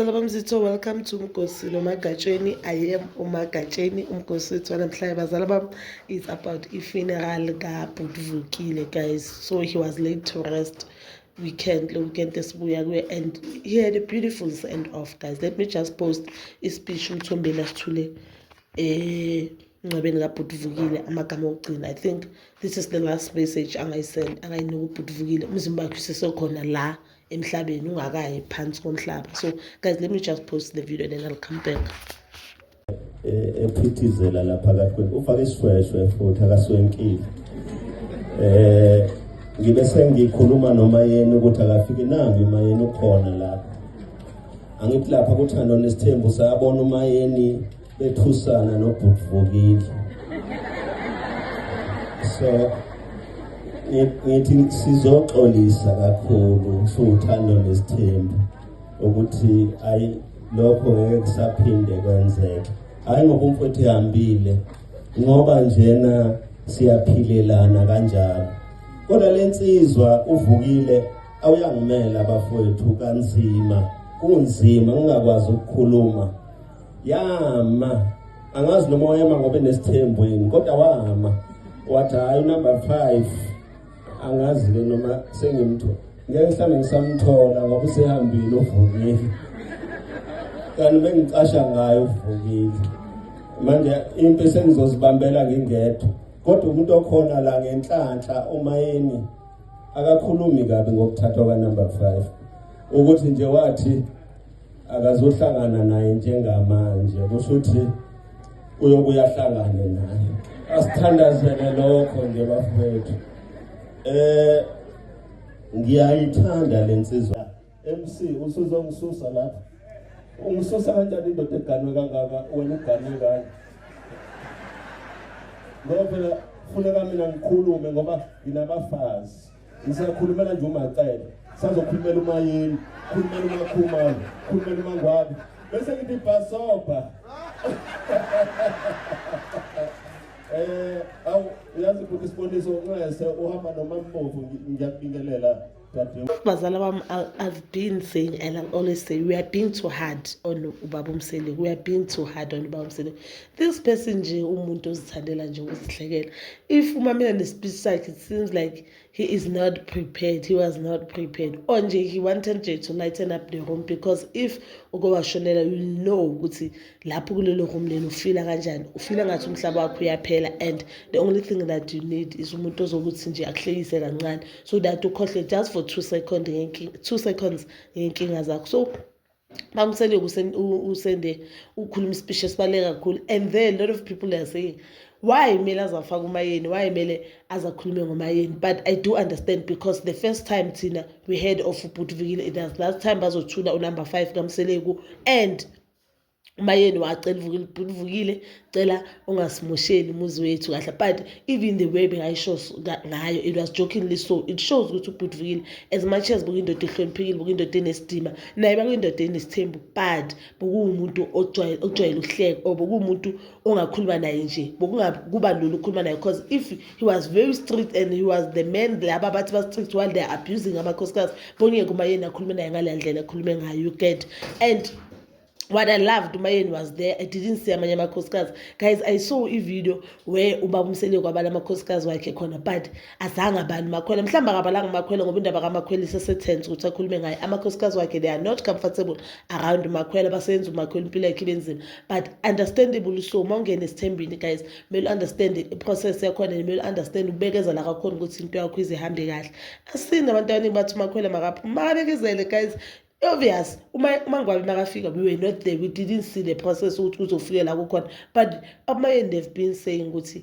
Bazala bamzitho, welcome to Mgosi noMagatsheni. I am uMagatsheni. Umgosi wethu wanamhlanje, bazala bam, is about i-funeral kaBhuti Vukile, guys. So he was laid to rest weekend, lo weekend esibuya kuyo, and he had a beautiful send off, guys. Let me just post ispeech uMthombeni asithule emngcwabeni kaBhuti Vukile, amagama okugcina. I think this is the last message angayisend, angayinika uBhuti Vukile. Umzimba wakhe usesekhona la emhlabeni, ungakayi phansi komhlaba. So guys, let me just post the video and then I'll come back. Ephithizela lapha kakhulu, ufake isishweshwe futhi akaswenkile. Ngibe sengikhuluma noma yena ukuthi akafike, nangi uMayeni ukhona lapha. Angithi lapha kuThando Nesithembu sayabona uMayeni bethusana noBhuti. So ngithi sizoxolisa kakhulu suThando Nesithembu ukuthi ayi, lokho ngeke kusaphinde kwenzeke. Hayi ngoba umfowethu ehambile, ngoba njena siyaphilelana kanjalo. Kodwa lensizwa uvukile awuyangimela abafowethu kanzima, kunzima ngingakwazi ukukhuluma. Yama, angazi noma wayema ngoba enesithembu yini, kodwa wama wathi hayi, unumber 5 angazi ke noma sengimthola, ngeke mhlawumbe ngisamthola ngoba usehambile uvukile, kanti bengicasha ngayo uvukile. Manje impi sengizozibambela ngingedwa, kodwa umuntu okhona la ngenhlanhla uMayeni akakhulumi kabi ngokuthathwa ka-number 5, ukuthi nje wathi akazohlangana naye njengamanje, kusho ukuthi uyobuya ahlangane naye. Asithandazele lokho nje bafowethu. Ngiyayithanda lensizwa. MC, usuzongisusa lapha, ungisusa kanjani indoda eganwe kangaka? Wena uganwe kanje ngoba phela funeka mina ngikhulume ngoba nginabafazi. Ngisakhulumela nje uMacele, sazokhulumela uMayeni, khulumela uMakhumalo, khulumela uMangwabe, bese ngithi bhasobha. Awu, uyazi futhi isiboniso unxese uhamba noma mbovu. Ngiyakubingelela dade. Bazala bam, I've been saying and I'll always say, we are being too hard on ubaba uMseleku. We are being too hard on ubaba uMseleku. This person nje umuntu ozithandela nje ukuzihlekela. If umamela nespeech sakhe, it seems like he is not prepared. He was not prepared, or nje he wanted nje to lighten up the room, because if uke washonela, you know ukuthi lapho kulelo room lelo ufila kanjani, ufila ngathi umhlaba wakho uyaphela, and the only thing that you need is umuntu ozokuthi nje akuhlekise kancane so that ukhohle just for 2 second, 2 seconds ngey'nkinga zakho. So bamseleku usende ukhuluma ispeech esibaluleke kakhulu, and then a lot of people are saying, why kumele azafaka uMayeni? Why kumele azakhulume ngoMayeni? But I do understand, because the first time thina we heard of ubhuti Vukile, it was last time bazothula unumber 5 kaMseleku, and uMayeni wacela uvukile, "Bhuti Vukile, cela ungasimosheli umuzi wethu kahle." But even the way bengayisho ngayo, it was jokingly, so it shows ukuthi ubhuti Vukile, as much as bukuyindoda ehloniphekile, bukuyindoda enesidima, naye bekuyindoda enesithembu, but bekuwumuntu ojwayele ukuhleka, or bekuwumuntu ongakhuluma naye nje, bokuba lula ukukhuluma naye, because if he was very strict and he was the man laba abathi ba-strict while they are abusing amakhosikazi, bongeke uMayeni akhulume naye ngale ndlela akhulume ngayo, you get? And what I loved, uMayeni was there. I didn't see amanye amakhosikazi. Guys, I saw i-video where ubaba uMseleku kwabala amakhosikazi wakhe khona, but azange abani uMakhwela. Mhlawumbe akabalanga uMakhwela ngoba indaba kaMakhwela isesetense ukuthi akhulume ngayo. Amakhosikazi wakhe, they are not comfortable around uMakhwela, basenza uMakhwela impilo yakhe ibe nzima. But understandable. So uma ungena esithembini, guys, kumele understand i-process yakhona, kumele understand ukubekezela kakhona ukuthi into yakho ize ihambe kahle. Asini abantu abaningi bathi uMakhwela makaphume, makabekezele, guys. Obvious, uma ngwabe makafika, we were not there, we didn't see the process ukuthi uzofike la kukhona, but abayeni, they've been saying ukuthi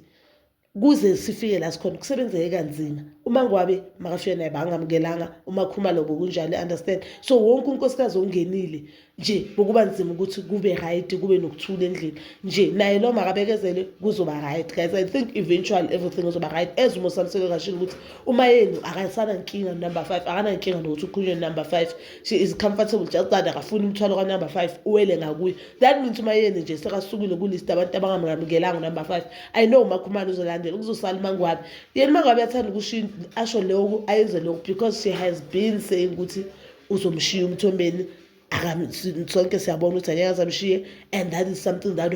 kuze sifike la sikhona kusebenzeke kanzima. Uma ngwabe makafika naye bangamukelanga, uMakhumalo bokunjalo, understand? So wonke unkosikazi ongenile nje bokuba nzima ukuthi kube right, kube nokuthula endlini nje. Naye lo makabekezele, kuzoba right, guys. I think eventually everything uzoba right, as uMusa Mseleku kashilo ukuthi uMayeni akasanankinga number 5, akanankinga nokuthi ukhulunywe number 5. She is comfortable, just that akafuni umthwalo ka-number 5 uwele ngakuye. That means uMayeni nje sekasukile kulist abantu abangamukelanga number 5. I know uMakhumalo uzolandela, kuzosala uMangwabe. Yena uMangwabe uyathanda ukusho, asho lokhu, ayenze lokhu, because she has been saying ukuthi uzomshiya uMthombeni. Sonke siyabona ukuthi angeke aze amshiye, and that is something that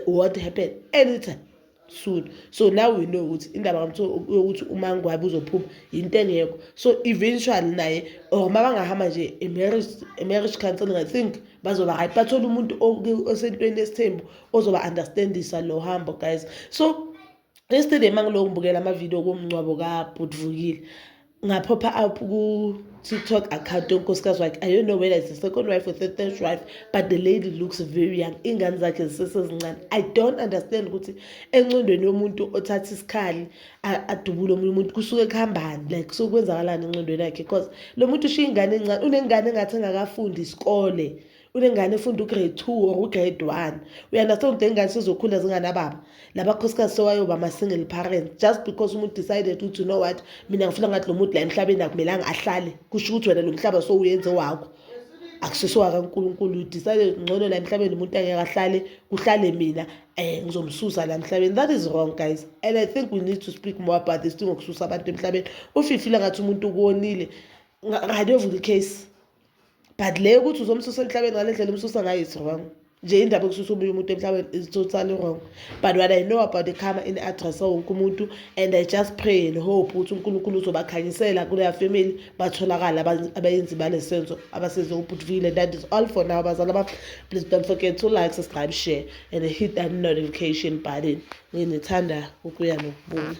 won't happen anytime soon. So now we know ukuthi indaba yokuthi uMangwabe uzophuma yinto engekho. So eventually naye or uma bangahamba nje a marriage counseling, I think bazoba right, bathole umuntu osentweni esithembu ozoba-understandisa lo hambo, guys. So yesterday uma ngilokhu ngibukela amavidiyo komngcwabo kaBhuti ngaphopha up ku-TikTok account yonkosikazi wakhe. I don't know whether it's the second wife or the third wife, but the lady looks very young. Iy'ngane zakhe zisesezincane. I don't understand ukuthi encondweni yomuntu othatha isikhali adubule omunye umuntu kusuke kuhambani, like kusuke kwenzakalani encondweni yakhe, because lo muntu ushiya ingane encane, unengane engathi engakafundi isikole, unengane efunda u-grade 2 or u-grade 1. Uya-understand ukuthi ingane sezokhula zinganababa, labakhosikazi sewayoba ama-single parents just because umuntu decided ukuthi, you know what, mina ngifuna ngathi lo muntu la emhlabeni akumelanga ahlale. Kusho ukuthi wena lo mhlaba sowuyenze wakho, akusiso wakaNkulunkulu. You decided ngcono la emhlabeni umuntu angeke ahlale, kuhlale mina, ngizomsusa la emhlabeni. That is wrong, guys, and I think we need to speak more about this thing ngokususa abantu emhlabeni. Ufifile ngathi umuntu ukuwonile, ngayovula i-case, but le ukuthi uzomsusa emhlabeni ngale ndlela umsusa ngayo is wrong nje. Indaba yokususa omunye umuntu emhlabeni is totally wrong. But what I know about the karma in-address wonke umuntu, and I just pray and hope ukuthi uNkulunkulu uzobakhanyisela kuleya family, batholakale abayenzi bale senzo abasenze ubhuti. That is all for now, bazala bami. Please don't forget to like, subscribe, share and hit that notification button. Nginithanda ukuya nokubuya.